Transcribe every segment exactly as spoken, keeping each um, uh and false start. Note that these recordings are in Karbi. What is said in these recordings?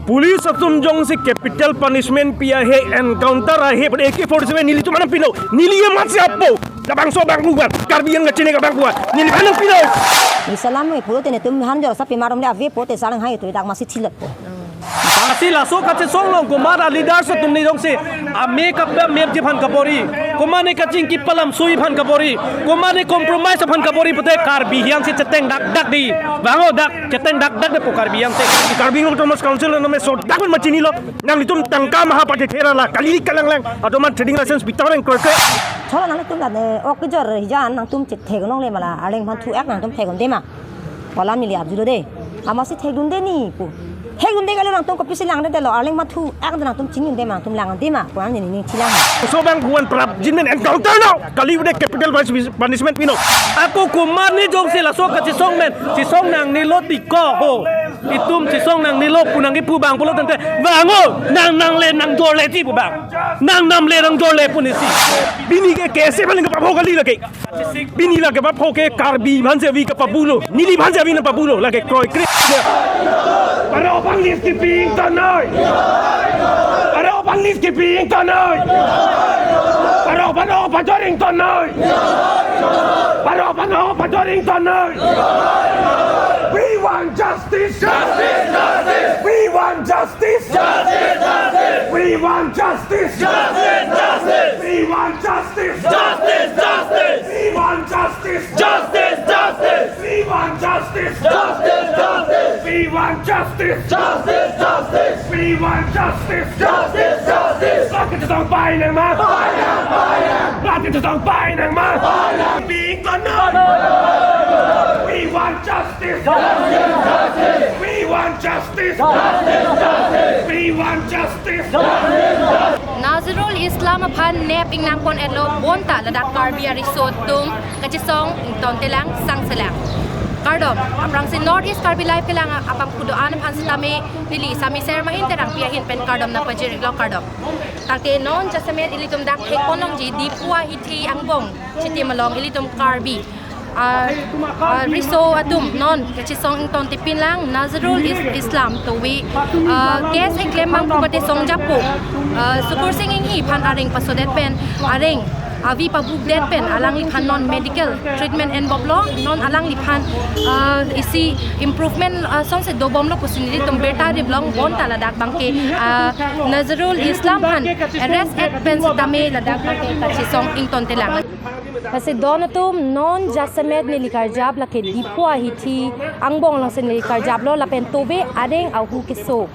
Police atum jongsi capital punishment pi ahe, encounter ahe, but A K forty-seven nelitum aphan nangpinon. Neli amatsi apo. Labangso abangphu aphan, Karbi an kachini ke abangphu aphan, neliphan nangpinon. Ni salam me pulote netum han jor sapi marom le ave pote salang hai tu dak masi thilat po. Lasi laso kachesong along komat a-leaders atum ni jongsi ame kap mepji aphan kabor-i, komat ne kachingki palamsoi aphan kabor-i, komat ne compromise aphan kabor-i pote Karbi Anglong si cheteng dakdak di. Bang o, dak cheteng dakdak depo Karbi Anglong si. Karbi Anglong Autonomous Council name so dak ma chinilo. Nanglitum tangka maha pati thera la kali kalanglang. Adoman trading license bithar reng kroikre. Thola nangtum la ne ok jor hijan nangtum chethek nongle mala arleng aphan thu-ek nangtum thekdunde ma. Wala neli arjulo de. Amatsi thekdunde ni pu. Thekdunde kali nangtum kopisi langdetlo, arleng aphan thu-ek nangtum chinidunde ma, nangtum langdunde ma pu neli ning chilang. So abangphu aphan prapjin men encounter non. Kali ude capital punishment pinon. Ako komat ne jongsi laso kachesong men, chesong nangnelo ti ko ho. Itum chesong nangnelo pu nangkipu abang pulo tangte, bang o, nang nangle nangjorle ti pu bang. Nang namle nangjorle pu nesi. Pini ke kesi paling kepapho kali lake. Pini lake papho ke Karbi aphan si avi kapabulo. Neliphan si avi nangpabulo lake kroikre. Paro aphan lease kepi ingtonnoi. Paro aphan lease kepi ingtonnoi. Paro aphan ok pajor ingtonnoi. Paro aphan ok pajor ingtonnoi. We want justice. Justice, justice. We want justice. Justice, justice. We want justice. Justice, justice. We want justice. Justice, justice. We want justice. Justice, justice. We want justice. Justice, justice. We want justice. Justice, justice. We want justice. Justice, justice. Lake kachesong pai nangma. Pai nang, pai nang. Lake kachesong pai nangma. Pai nang. Being honored. We want justice. Justice, justice. We want justice. Justice, justice. We want justice. Nazirul Islam aphan nep ingnangpon-etlo bonta ladak Karbi ariso atum kachesong ingtontelang sangselang. Kardom, aphrangsi North East Karbi Live kelang abangphu do-an aphan sitame neli Sami Serma Ingterangpi ahin pen kardom nangpajir-iklo, kardom. Tangte non jasemet ilitum dak thekpon longji Diphu ahithi angbong chitim along ilitum Karbi, ah, ah, riso atum non kachesong ingtontepinlang Nazirul Is-, Islam tovi, ah, case keklem abangphu mate song japo, ah, Sukur Sing Inghi aphan areng pasodet pen, areng avi pabukdet pen alangliphan non medical treatment enboplo, non alangliphan, ah, isi improvement, ah, songse dobomlo pusi nelitum birta riplong bonta ladak abangke, ah, Nazirul Islam aphan arrest-et pen sitame ladak abangke kachesong ingtontelang. Lasi don atum, non jasemet neli karjap lake Diphu ahithi angbong alongsi neli karjaplo lapen tovi areng ahu keso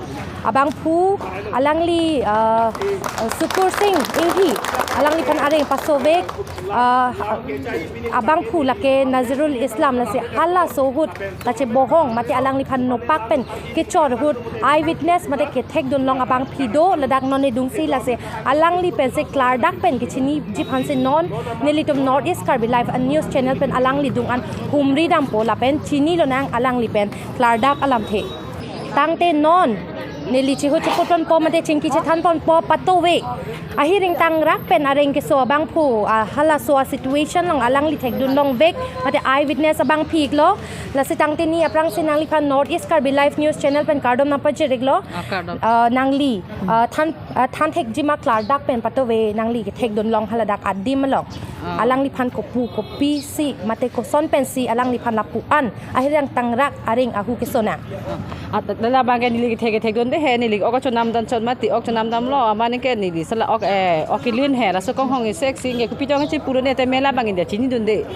abangphu alangli, ah, Sukur Sing Inghi alangliphan areng pasovek, ah, abangphu lake Nazirul Islam lasi halaso ahut kachebohong mate alangliphan nopak pen kechor ahut eyewitness mate kethekdunlong abangpi do ladak non edungsi, lasi alangli pensi klardak pen kachiniji aphansi non nelitum North East Karbi Live a news channel pen alangli adung an humri dampo lapen chinilonang alangli pen klardak alamthe. Tangte non neli chihut chiputponpo mate chingki chethanponpo patovi ahiring tangrak pen areng keso abangphu, ah, halaso a situation along alangli thekdunlongvek mate eyewitness abangpi-iklo. Lasi tangte neli aphrangsi nangliphan North East Karbi Live news channel pen kardom nangpajir-iklo. Ah, kardom. Ah, nangli, ah, than, ah, thanthekji ma klardak pen patovi nangli kethekdunlong haladak adim along. Ah. Alangliphan kopu kopisi mate koson pensi alangliphan lapu-an ahiring tangrak areng ahu keso nang. Ah, ta-, ta labangke neli kethek kethekdunde he, neli ok chonamdam chot mati, ok chonamdamlo, amat neke neli sala ok, eh, ok kelun he, laso konghong isek si neke kopi tong chipurune tame labang india chinidunde.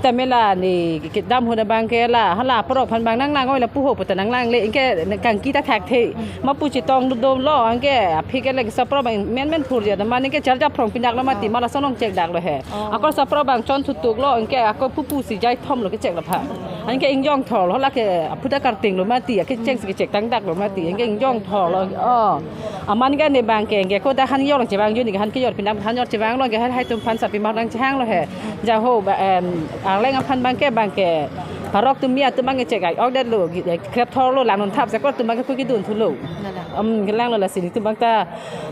Tame la ne kedam ahut abangke la, hala aprok aphan abang nanglang-oi lapu ho puta nanglangle, anke kangki ta thakthe. Mapu chetong dodolo, anke aphi ke lake sa aprok abang menmen phurji, amat neke charja phrong pinaklo mati, ma lason along chekdaklo he. Oh. Ako sa aprok abang chon thutuklo, anke ako pupu si jaithomlo kecheklo aphan. Anke ingjong thorlo, lake aphuta kartinglo mati, akecheng si kechek tangdaklo mati, anke ingjong thorlo. Oh. Amat neke ne abangke, anke ako ta han yor chevangji, neke han kejor pinang han yor chevanglo, anke han haitum aphan sapi mar nangchehanglo he. Jaho ba, em, arleng aphan abangke, abangke parok atum mi atum abangke chek ai-okdetlo, gi-, eh, krep thorlo, langnon thap sekot atum abangke ko kedun thulo. Nala. Em, kelanglo lasi nelitum abang ta.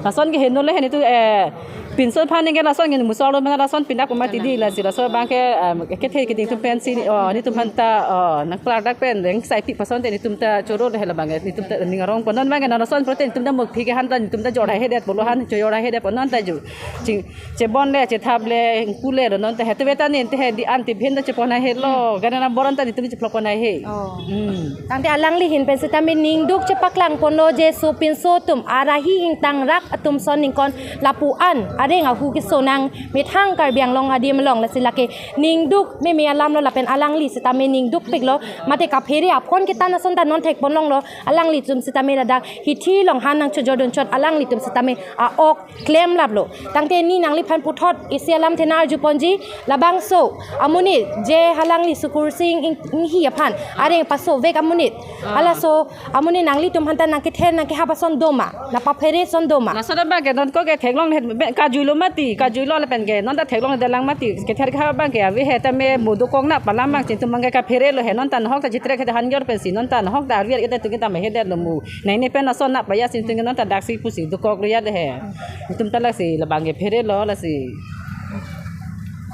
Lason ke henlo he nelitum, eh, Pinso aphan ningke lason ngen musol mana lason pindak puma tidi lasi laso abangke, em, kethe keding atum pensi, oh, netum aphanta, oh, nangklardak pen, nang sai pi pason te netum ta choro le hela abangke, netum ta ning arong pon non abangke, non lason pulote netum ta mokphi ke han ta, netum ta jor haihedet pulo han, jor haihedet pon non ta ju. Ching, chebon le, chethap le, ingku le, non ta he, tuve ta nin te he, di an ti bhin ta chepon haihe lo, gana na boron ta netum chephlok pon haihe. Oh. Hmm. Tangte alangli ahin pen sitame ningduk chepaklang ponlo je sopinso atum, arahi ingtangrak atum ason ningkan lapu an areng ahu keso nangmethang Karbi Anglong adim along, lasi lake ningduk meme alam lo lapen alangli sitame ningdukpiklo, mate kaphere aphon ketan ason ta non thek pon longlo, alanglitum sitame ladak hithi along han nangchojordun chot alanglitum sitame a-ok klemlaplo. Tangte ne nangliphan puthot isi alamthe nang-arju ponji, labangso amonit je halangli Sukursing Ing-, Inghi aphan areng pasovek amonit. Ah. Halaso amonit nanglitum aphanta nangkether nangkehap ason doma, nangpaphere ason doma. Laso abangke non ko ke theklong he, be-, kajuilo mati, kajuilo lapen ke non ta theklongledet lang mati, kether kehap abangke ave he tame mo dokok nang palam abang chintum abangke kaphere lo he, non ta nahok ta chitrek he han jor pensi, non ta nahok ta arvi ar-et atum ke tame hedet lo mo. Nai ne pen ason nang paya chintum ke non ta daksi pusi dokoklo ya de he. Itum ta lasi labangke pherelo lasi.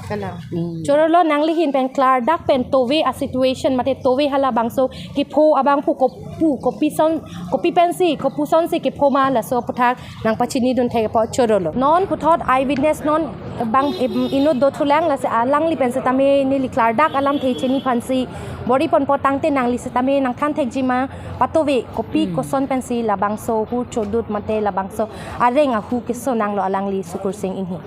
Kalang. Hmm. Chorolo nangli ahin pen klardak pen tove a-situation mate tove halabangso kepho abang pu kopu, kopi son, kopi pensi, kopu sonsi kepho ma laso aputhak nangpachinidun thek apot chorolo. Non puthot eyewitness non abang, em, inut dothulang lasi alangli pen sitame neli klardak alamthe chini aphansi bor-i ponpo tangte nangli sitame nangthan thekji ma patove kopi Hmm. koson pensi labangso ahu chodut mate labangso areng ahu keso nanglo alangli Sukursing Inghi.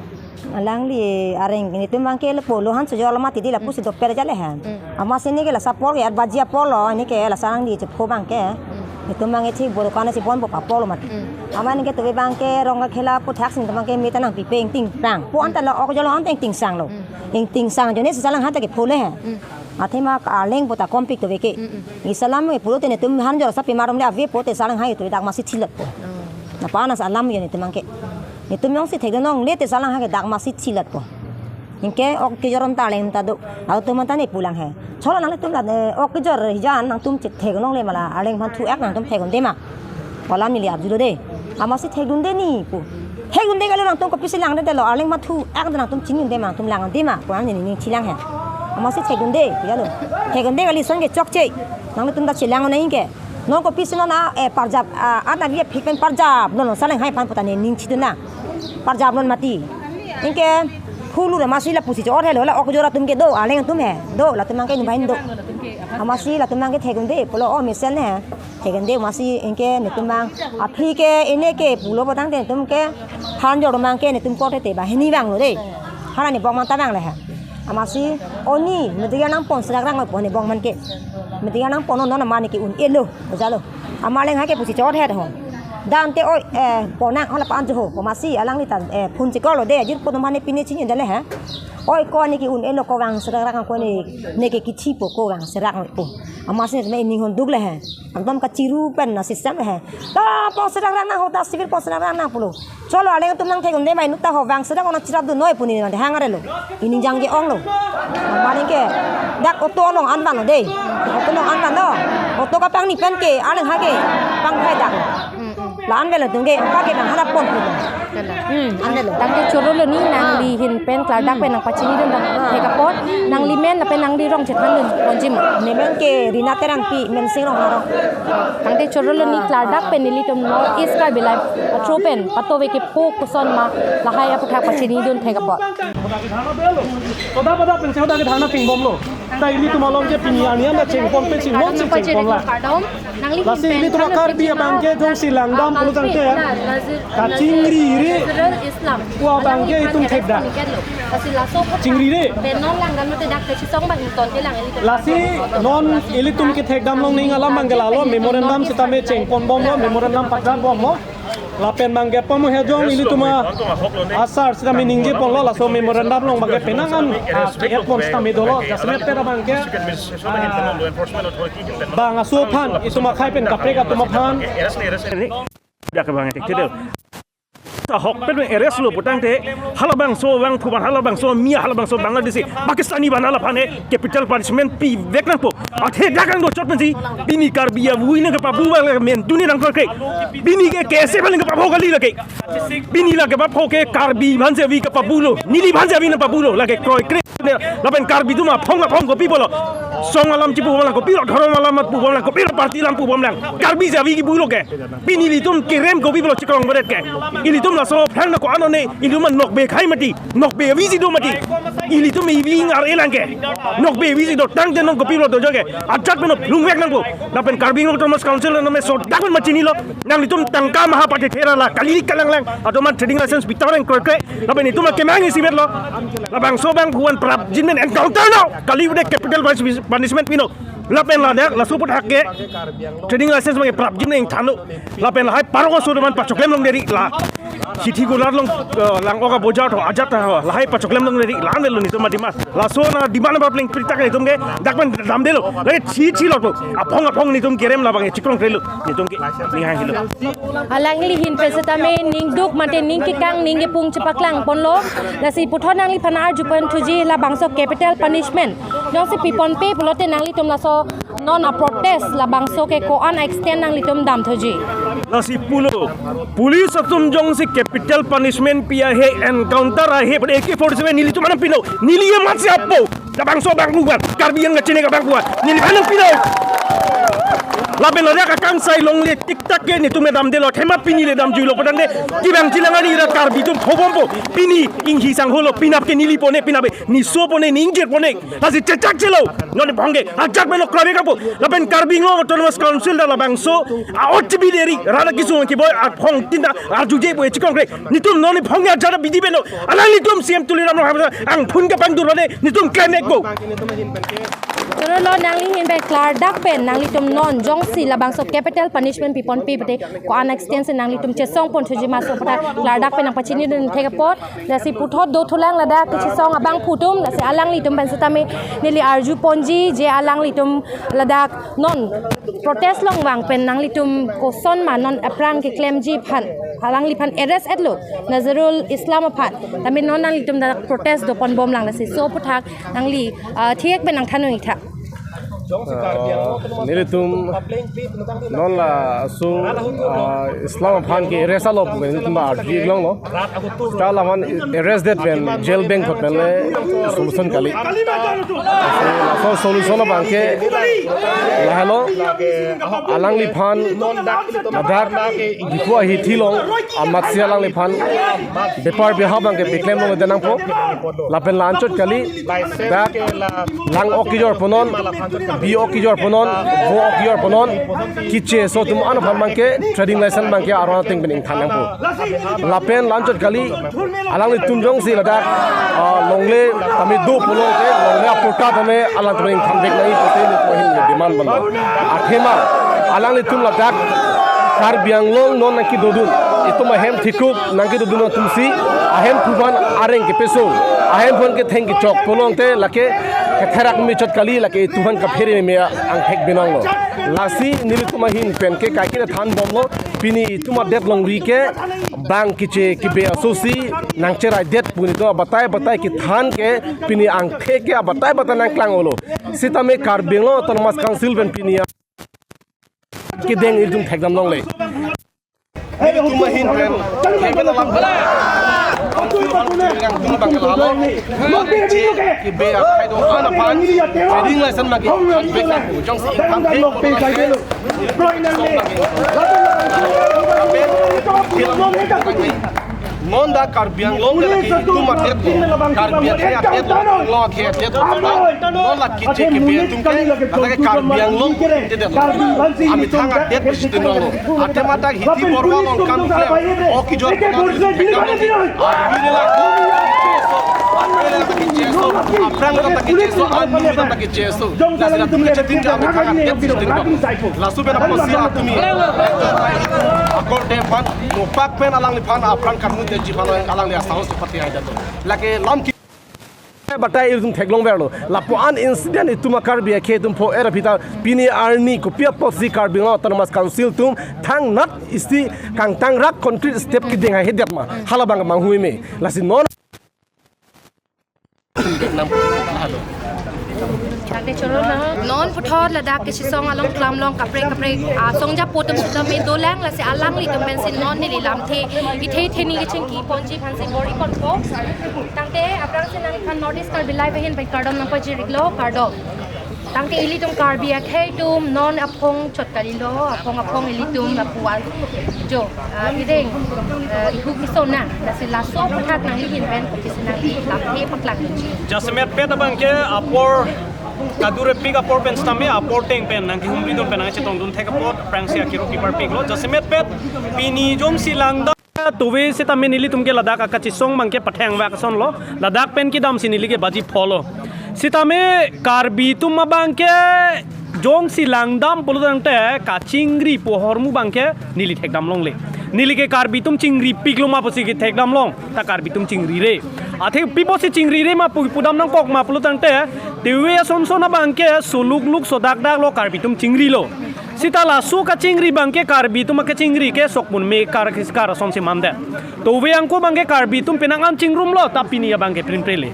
Alangli areng netum abangke lapu lo han chojorlo mati di lapusi doper jale han. Mm. Amatsi neke la sapor ke arbaji apor lo, neke la sarang di chepho abangke. Mm. Netum abangke thik bor kan si bon bo papor lo mati. Mm. Amat neke tuve abangke rong kakhela aputhak si netum abangke meta nangpipe ingting prang. Po anta la ok jolo anta ingting sanglo. Mm. Ingting sang jone si sarang han ta kepho le han. Mm. Athema arleng puta kompik tuve ke. Mm, mm. Isi alam ke pulote netum han jor sapi marom le ave pulote sarang hai tuve dak masi thilat po. Oh. Napa anas alam ya netum abangke. Netum jongsi thekdun longle te sarang hai ke dak masi thilat po. Ingke ok kejor atum ta arleng ta do. Atum ta ne pulang he. Cholo nanglitum la, eh, ok kejor hijan nangtum chethek longle ma la arleng aphan thu-ek nangtum thekdunde ma. Pu alam neli arjulo de. Amatsi thekdunde ne pu. Thekdunde kali nangtum kopisi langdedetlo, arleng aphan thu-ek nangtum chinidunde ma, nangtum langdunde ma, pu alam neli ning chilang he. Amatsi thekdunde, ya lo. Thekdunde kali ason ke chokche. Nanglitum ta chelang nang ingke. Non kopisi non a, eh, parjap, ah, an avi aphik pen parjap non sarang hai aphan puta ne ning chidun nang. Parjap non mati. Ingke hulu ra amatsi lapusi chot helo, la ok kejor atum ke do, arleng atum he. Do, latum abangke ningbain do. Amatsi latum abangke thekdunde pulo, oh, mesen he. Thekdunde amatsi ingke netum abang aphi ke ene ke pulo potang te netum ke han jor abangke netum korte te banghini abang lo de. Hala ne bong manta abang le ha. Amatsi oni media nangpon serak rang po ne bong man ke. Media nangpon non non amat ne ke un-elo, jalo. Amat arleng hai ke pusi chot het ho. Dam te oi, eh, pon nang hala pan jo ho. Amatsi alangli ta, eh, phone chiklo de, ajir po tum han ne pine chinidunde le ha. Oi ko ne ke un-elo ko vang serak rang ko ne, ne ke kithi po ko vang serak po. Amatsi ne me ning honduk le ha. Ekdom kachiru pen na system he. Ta pon serak rang nang ho, ta civil pon serak rang nang pulo. Cholo arleng atum nangthekdunde ma inut ta ho vang serak nang chirapdun noi pu ne mate hang arelo. Ining jangje onglo. Amat ingke dak auto along an vanlo de. Auto along an vanlo. Auto kapangni pen ke arleng hai ke pangphai dak. Mm, mm. La an velo tung ke pa ke nang harap pon pu. Kalang. Hmm, an velo. Tangte chorolo ne nangli ahin pen klardak pen nangpachinidun dak thek apot, nangli men lapen nangli rong chethandun ponji ma. Ne men ke Rina Terangpi, Mensing Ronghang arong. Tangte chorolo ne klardak pen nelitum North East Karbi Live athro pen patove kepho koson ma lahai aputhak pachinidun thek apot. Hoda ke dharna belo. Hoda pada pensi hoda ke dharna chingbomlo. Ta ilitum along ke pini arni an ta chingpon pe chingpon si chingpon la. Lasi ilitum Karbi abangke jongsi langdam pulo tangte ya. Kachingri re. Pu abangke itum thekda. Chingri re. Lasi non ilitum kethekdam longle alam abangke lalo memorandum sitame chingponbomlo, memorandum pakratbomlo. Lapen abangke pamo he jong ilitum asar sitame ningjeponlo, laso memorandum along abangke penang an, ah, ke-et pon sitame dolo, jasemet pera abangke, ah, bang aso aphan, itum akhei pen kaprek atum aphan. Dak abang thekthedetlo. ahokpet arrest lo putangte, halabangso abangphu aphan, halabangso Miya, halabangso Bangladeshi, Pakistani aphan, hala aphan ke capital punishment pivek nangpo. Athe dak angno chot pensi, pini Karbi avi nangkepabu abang lake mentune nangkroikre. Pini ke K S A aphan nangkepapho kali lake. Pini lake papho ke Karbi aphansi avi kepabulo, neliphansi avi nangpabulo, lake kroikre. Lapen Karbi atum aphong aphong kopi pulo. Song alam chipu bomlang, kopilo dhorom alam pu bomlang, kopilo party alam pu bomlang, Karbisi avi kipulo ke. Pini ilitum kerem kopi pulo chikrong beret ke. Ilitum laso aphrang na ko-an one, ilitum nokbe khai mati, nokbe avisi do mati. Ilitum ivi ingar elang ke. Nokbe avisi do tangte non kopilo dojo ke. Ajat pen longvek nangpo. Lapen Karbi Anglong Autonomous Council name so dak pen ma chinilo. Nanglitum tangka maha pate thera la kali kalanglang. Atum an trading license pitang reng kroikre. Lapen itum akemang isivet lo. Labangso abangphu aphan prapjin pen encounter lo. Kali udah capital punishment pino. Lapen ladak laso aputhak ke trading license abang prapjin pen ingthanlo. Lapen lahai parok aso atum an pachoklem longderi la. Chithi gular long, eh, lang oka bojar tho ajat tho lahai pachoklem longderi la-an lo nelitum adima. Laso na demand ba pleng pritak nelitum ke dak pen damdelo. Lake chi chi lo to. Aphong aphong nelitum kerem labang chikrongkrelo. Nelitum ke ning hang hilo. Alangli ahin pen setame ningduk mate ning kekang ning kepung chepaklang ponlo. Lasi puthot nangliphan arju ponthuji labangso capital punishment jongsi piponpe pulote nanglitum laso non a-protest labangso ke ko-an extent nanglitum damthuji. Lasi pulo, police atum jongsi capital punishment pi ahe, encounter ahe, but A K forty-seven nelitum aphan pino, neli amatsi apo. Labangso abangphu aphan, Karbi Anglong kachini ke abangphu aphan, neliphan pino. Lapen ladak akangsai longle tiktak ke nelitum damdelo, athema pini le damjuilo putangte, kibang chilang ani ra Karbi atum thobompo, pini inghi sangholo, penap ke neli pone, penap ke neso pone, ningje pone. Lasi chechak chelo. Non bangke ajat pen kroikre kapo. Lapen Karbi Anglong Autonomous Council dak labangso a-O T B deri rana kisung kiboi aphong tinta arjuje pu chikrongkre. Nelitum non bangke ajat abidi pen lo. Alanglitum C M Tuliram Ronghang angphun kepangdur bade nelitum klem-ikpo. Choro lo, nangli ahin pen klardak pen nanglitum non jongsi labangso capital punishment piponpe pute ko-an extent si nanglitum chesong ponthuji ma so pu ta klardak pen nangpachinidun thek apot. Lasi puthot dothulang ladak kachesong abangphu atum, lasi alanglitum pen setame neli arju ponji je alanglitum ladak non protest longvang pen nanglitum koson ma non apran keklemji aphan, alangliphan arrest etlo Nazarul Islam aphan. Tame non nanglitum dak protest doponbomlang, lasi so aputhak nangli, ah, thek pen nangthan-un-ik tha. Ah, nelitum non laso, ah, Islam aphan ke arrest lo pu nelitum ba arju longlo. Ta la aphan arrest det pen jail bang thot pen le solution kali. So solution abangke lahelo, alangliphan ladak Diphu ahithi along amatsi alangliphan bepar beha abangke peklem longledet nangpo. Lapen la-anchot kali, dak lang ok kejor punon, bi ok kejor punon, vo ok kejor punon, keche aso atum an aphan abangke trading license abangke aron ateng pen ingthan nangpo. Lapen la-anchot kali, alanglitum jongsi ladak, ah, longle tame do pulote, longle apatta tame alangtum ingthanvek nangji pute nelitum ahin demand ponlo. Athema alanglitum ladak Karbi Anglong non nangkedodun, itum ahem thekup nangkedodun atumsi ahemphu aphan areng kepeso, ahemphu aphan ketheng kechok pulote lake ketherak meme chot kali, lake itum aphan kaphere meme angthek binong lo. Lasi nelitum ahin pen ke kaike thanbomlo, pini itum adet longri ke bang keche kebe asosi nangcheraidet pu nelitum abatai batai kethan ke pini angthek ke abatai batai nangklang-olo. Sitame Karbi Anglong Autonomous Council pen pini kedeng itum thekdam longle. Nelitum ahin pen kebe alam, nelitum abang ke lahelo, bang keche kebe akhai do-an aphan trading license magi bek jongsi ingthan thek pulote non dak Karbi Anglong ke lake itum adet lo, Karbi akhei adet lo, Anglong akhei adet lo. Non la keche kebe atum ke, lake Karbi Anglong ke adet lo. Amethang adet besi tin lo. Athema dak Hithi Borwa along kam klem, ok kejor punon, army le la, army le la keche aso, aphrang le la keche aso, army le la keche aso. Lasi latum keche tin ke amethang adet besi tin lo. Laso pen apotsi atumi akorte aphan, nopak pen alangliphan aphrang kanmun detji aphan alangli asahos pati aida to. Lake lam ki batai ilitum theklongverlo. Lapu-an incident itum a-Karbi akhei atum pho-er aphi ta pini arni kopi apotsi Karbi Anglong Autonomous Council atum thangnat isi kangtangrak concrete step kedeng haihedet ma. Halabang manghu-i me. Lasi non Tangte choro na. Non puthot ladak kachisong along klam along kaprek kaprek, ah, songja po atum sitame dolang, lasi alanglitum pensi non neli lamthe ithe theni kachingki ponji aphansi bor-iponpo. Tangte aphrangsi nangphan North East Karbi Live ahin pen kardom nangpajir-iklo, kardom. Tangte ilitum Karbi akhei atum non aphong chot kalilo, aphong aphong ilitum lapu-an jo, ah, ideng, ah, ihu kisona, lasi laso aphuthak nangli ahin pen kopi si nangli lamthe paklang ji. Jasemet pet abangke apor kadure pik apor pen sitame apor ateng pen nangkehumridun pen nangchetongdun thek apot aphrangsi akiru kiparpiklo. Jasemet pet pini jongsi langdam tuve sitame nelitum ke ladak akachisong abangke pathengvak asonlo. Ladak pen kedamsi neli ke baji pholo. Sitame Karbi atum abangke jongsi langdam pulo tangte kachingri pu ahormu abangke neli thekdam longle. Neli ke Karbi atum chingripiklo ma pusi ke thekdam long, ta Karbi atum chingrire. Athe pi apotsi chingrire ma pu pudam nangkok ma pulo tangte, tuve asonson abangke solukluk sodakdaklo Karbi atum chingrilo. Sita laso kachingri abangke Karbi atum akachingri ke sokpun me kar kiskar asonsi mandet. Tuve angko abangke Karbi atum penang an chingrumlo, ta pini abangke prinprele.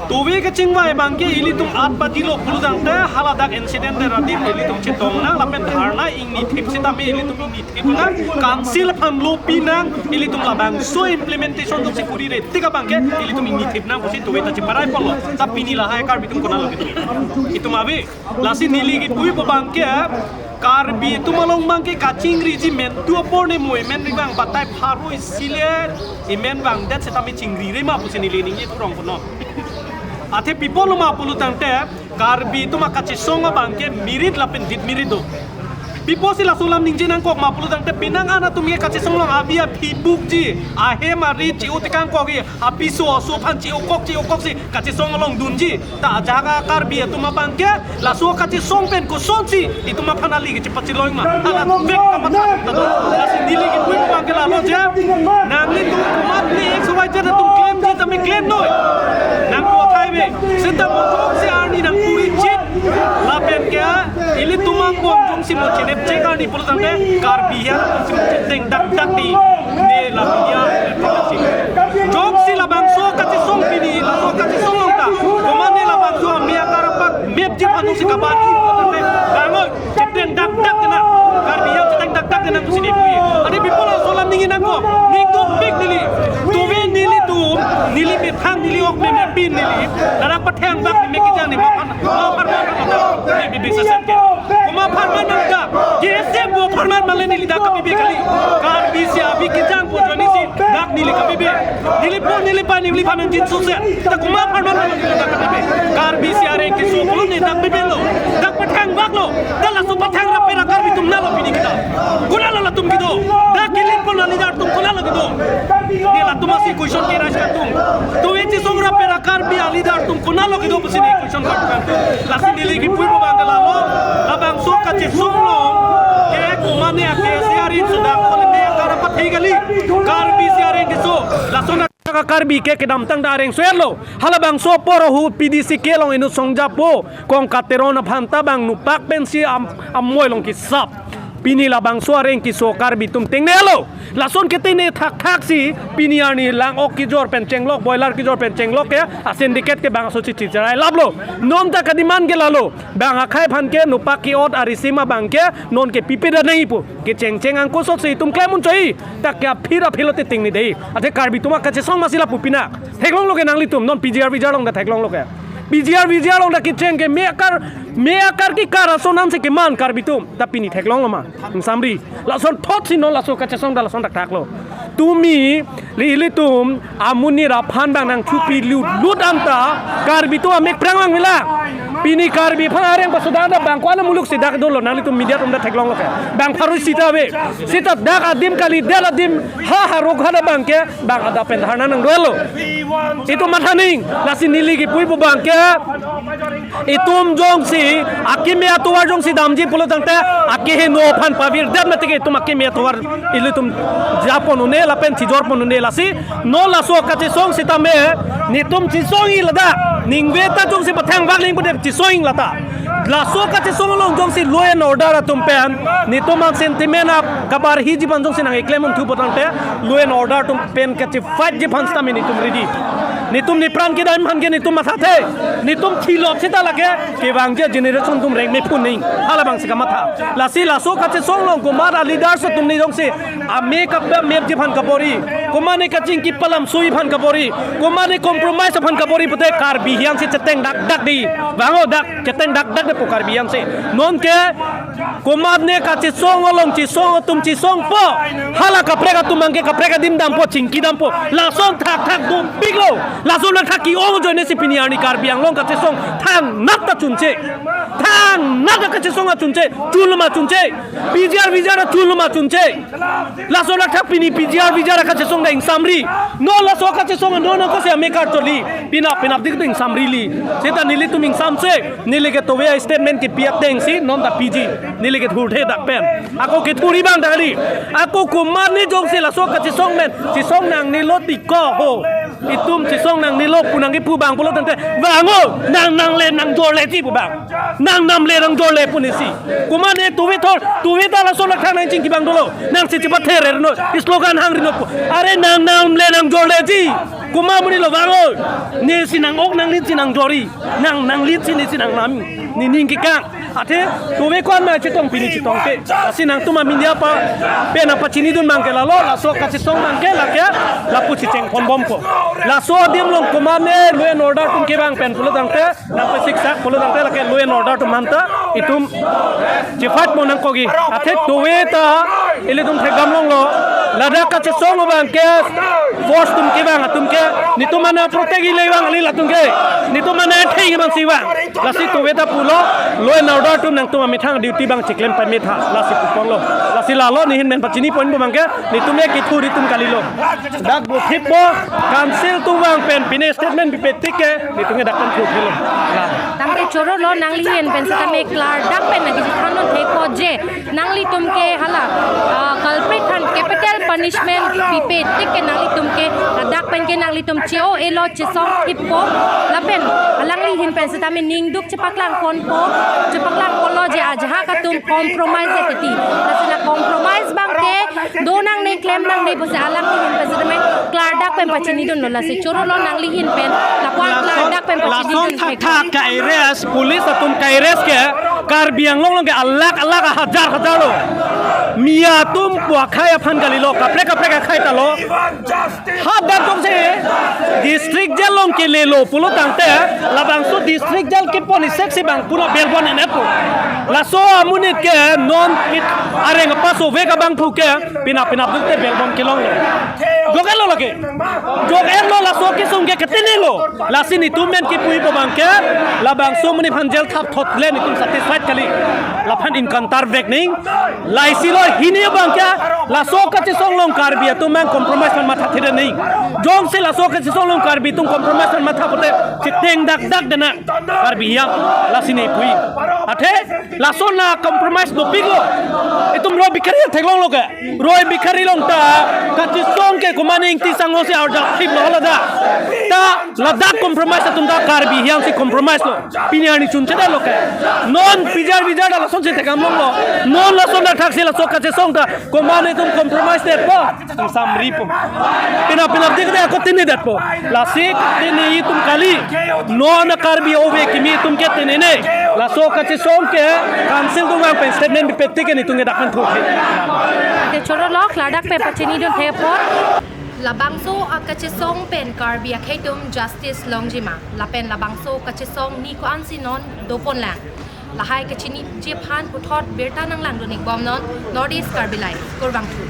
Tuve kachingvai abangke ilitum at bajilo pulo tangte haladak incident de radim ilitum chetong nang lapen dharna ingnithip sitame ilitum ingnithip nang, council aphan lopi nang, ilitum labangso implementation atumsi kurire tik abangke ilitum ingnithip nang pusi tuve ta cheparai ponlo. Ta pini lahai Karbi atum konatlo kedo? Itum ave. Lasi neli kipuipo abangke Karbi atum along abangke kachingriji mentu apor ne mo emen ribang batai pharo isi le emen vangdet sitame chingrire ma pusi neli ningje thurong kono. Athe pi apotlo ma pulo tangte Karbi atum akachisong abangke mirit lapen dit mirit do. Pi apotsi laso alam ningje nangkok ma pulo tangte penang an atum ke kachisong along abi aphi bukji, ahem ari che-o tekangkokji, apiso aso aphan che-okok che-okok si kachisong along dunji. Ta ajahak a-Karbi atum abangke laso kachisong pen kosonsi itum aphan ali kachepachiloi ma, hala vek kamatha ta do. Lasi neli kipuipo abangke lalo je, nanglitum komatne X Y Z atum klemji tame klem noi. Nangpu athai ave. Seta mo jongsi arni nangpuri chit lapen ke ilitum angbong jongsi mo chenep chek arni pulo tangte Karbi atum si mo cheteng dakdak di ne lapu dia. Jongsi labangso kachisong pini, laso kachisong along ta komatne labangso ame akar apak mepji aphan jongsi kabagi pulo tangte bangoi cheteng dakdak kena, Karbi atum cheteng dakdak kena pusi neli puji. Athe pi apot laso alam ningje nangkok, ning dopik neli. Tuve nelitum, neli methang, neli ok meme pin neli, ladak pathengvak meme kejang ne ma aphan, ma apharman aphan ladak ne bibi sesen ke. Komat apharman ma ladak, K S A P apharman ma le neli dak kabibe kali. Karbi si abi kejang pu ajoine si dak neli kabibe. Neli po neli pa neli phan nangjinsose. Ta komat apharman ma neli dak kabibe? Karbi si areng keso pulo ne dak bibelo. Dak pathengvaklo. Ta laso patheng rapera Karbi atum konatlo pini kita? Konatlo latum kedo? Dak kilit pon a-leader atum konatlo kedo? Ne latum asi question ke-raise kangtung. Tuve chisong rapera Karbi a-leader atum konatlo kedo pusi ne question kangtung. Lasi neli kipuipo abangke lalo, labangso kachisong along ke komatne a-K S A R in sudah kole me akar apathei kali. Karbi si areng keso. Lason a-Karbi ke kedamtang ta areng so-etlo. Halabangso apor ahut P D C kelong inut songja po Kongkat Teron aphan ta bang nupak pensi am-, amoi along kesap. Pini labangso areng keso Karbi atum tengnelo. Lason ke tengne thakthak si pini arni lang-ok kejor pen chenglok, boiler kejor pen chenglok ke a-syndicate ke bangso chichi cherai laplo. Non ta ka-demand ke lalo. Bang akhei aphan ke nupak ke-ot a-risim abangke non ke pipe da nangji pu. Kechengcheng angko sot si itum klem unchoi. Ta ke aphir aphir lote tengne dei. Athe Karbi atum akachisong masi lapu pina. Theklonglo ke nanglitum, non P G R V G R along ta theklonglo ke. P G R V G R along ta kecheng ke me akar, me akar kekar ason ansi keman Karbi atum. Ta pini theklonglo ma? Samri. Lason thot si non laso kachisong ta lason thakthaklo. Tumi, ili ilitum amonit aphan bang nangthupi lut lut anta Karbi atum amek prang lang vela. Pini Karbi aphan areng paso dak dak bang ko-an amuluk si dak dolo, nanglitum media atum ta theklonglo ke. Bang pharo isi ta ave. Seta dak adim kali, dak adim ha harok ha dak bang ke, bang adap pen dharna nangdolo. Itum matha ning, lasi neli kipuipo bang ke. Itum jongsi akeme atovar jongsi damji pulo tangte, akeheno aphan pavirdet mati ke itum akeme atovar ilitum japon un-e lapen chijorpon un-e, lasi non laso kachesong sitame netum chesong-i ladak. Ningve ta jongsi pathang bak ling pudet chesong-i lata. Laso kachesong along jongsi law and order atum pen netum an sentiment ap kabarhiji aphan jongsi nang-eklem unthu potangte, law and order atum pen kachefight ji aphan sitame netum ready. Netum nepran kedam aphan ke netum mathathe. Netum thilot seta lake kevangji generation atum rengme phuning. Halabangsi kamatha. Lasi laso kachesong along komat aleaders atum ne jongsi ame kapamepji aphan kabor-i, komat ne kachingki palamsoji aphan kabor-i, komat ne compromise aphan kabor-i pute Karbi hiang si cheteng dak dak di. Bang o dak cheteng dak dak depo Karbi hiang si. Non ke komat ne kachesong along chesong atum chesongpo. Hala kaprek atum bang ke kaprek adim dampo, chingki dampo. Lason thakthak dopiklo. Lason thakthak ke-ong ajoine si pini arni Karbi Anglong kachesong thangnat ta chunche. Thangnat ta kachesong ta chunche. Chulma chunche. P G R V G R ta chulma chunche. Laso lathak pini P G R V G R kachesong ta ingsamri. Non laso kachesong non nangkosi ame kartoli. Penap penap dik ta ingsamri li. Seta nelitum ingsamse. Neli ke tove a-statement kepi ateng si non ta piji. Neli kethurthe dak pen. Ako kethurji abang ta kali. Ako komat ne jongsi laso kachesong pen chesong nangnelo tiko ho. Itum chesong nangnelo pu nangkipu bang pulo tangte, bang o, nang nangle nangjorleji pu bang. Nang namle nangjorle pu nesi. Komat ne tove thor, tove ta laso lathak nangchingki bang dolo. Nangsi chepathe-re non, slogan hangri non pu. Are nang namle nangjorleji. Komat amonit lo bang o. Nesi nang-ok nanglit si nangjorji. Nang nanglit si nesi nangnam. Nening kekang. Athe tove ko-an ma chetong pini chetongte. Lasi nangtum a-media pa pen nangpachinidun bang ke lalo, laso kachesong bang ke lake lapu chechengponbompo. Laso adim along komat ne law and order atum kevang pen pulo tangte, nangpesiksak pulo tangte lake law and order atum aphan ta itum chefight mo nangkokji. Athe tove ta ilitum thekdam longlo. Ladak kachesong abang ke force atum kevang atum ke, netum mana protect-ji le vang kali latum ke. Netum mana theng bang si vang. Lasi tove ta pulo, law and order atum nangtum amethang duty bang cheklem pametha. Lasi puponlo. Lasi lalo nehin pen pachini ponpo bang ke, netum ke kethur itum kalilo. Dak bo thippo, council atum vang pen pine statement pipe tik ke, netum ke dak pen thurthelo. Tangte choro lo, nangli ahin pen sitame klardak pen nangkechethandun thekpo je. Nanglitum ke hala, ah, culprit aphan capital punishment pipe tik ke nanglitum ke ladak pen ke nanglitum che-o-elo, chesong thippo. Lapen alangli ahin pen sitame ningduk chepaklang ponpo, chepaklang ponlo je ajahak atum compromise titi. Lasi la compromise bang ke do nangne klem nangne pusi alangli ahin pen sitame klardak pen pachinidunlo, lasi choro lo, nangli ahin pen lapu-an klardak pen pachinidun thek. Lason thakthak ka-arrest, police atum ka-arrest ke Karbi Anglong along ke alakh alakh, ahajar hajar lo. Mia atum pu akhei aphan kalilo, kaprek kaprek akhei ta lo. Hadak jongsi district jail along kelelo pulo tangte, labangso district jail kepon isek si bang pura bail bond enpo. Laso amonit ke non kit areng apaso vek abangphu ke penap penap dukte bail bond kelonglo. Jok-etlo lake. Jok-etlo, laso kesung ke ketenelo. Lasi netum pen kipuipo bang ke, labangso amonit aphan jail thap thot le netum satisfied kali. Laphan encounter vek ning. Laisilo hini bang ke, laso kachesong along Karbi atum mang compromise aphan mathathedet ning. Jongsi laso kachesong along Karbi atum compromise aphan matha pote, chiteng dak dak dena Karbi hiam, lasi nepui. Athe lason na compromise dopiklo. Itum Roy Bikhari theklonglo ke. Roy Bikhari along ta kachesong ke komat ne Ingti Sangho si arjap thiplo hala da. Ta ladak compromise atum ta Karbi hiam si compromise lo. Pini arni chunchedetlo ke. Non P G R V G R ta lasonsi thekdam longlo. Non lason athaksi laso kachesong ta komat netum compromise detpo. Ingsamripo. Penap penap dik de ako tenedetpo. Lasi tene itum kali. Non a-Karbi ove kimi itum ke tenene. Laso kachesong ke council atum vang pen statement pipe tik ke netum ke dak pen thurthe. Te choro lo, klardak pen pachinidun thek apot. Labangso akachesong pen Karbi akhei atum justice longji ma? Lapen labangso kachesong ni ko-ansi non doponlang? Lahai kachiniji aphan puthot birta nanglangdun-ikbomnon North East Karbi Live, Kurvangthu.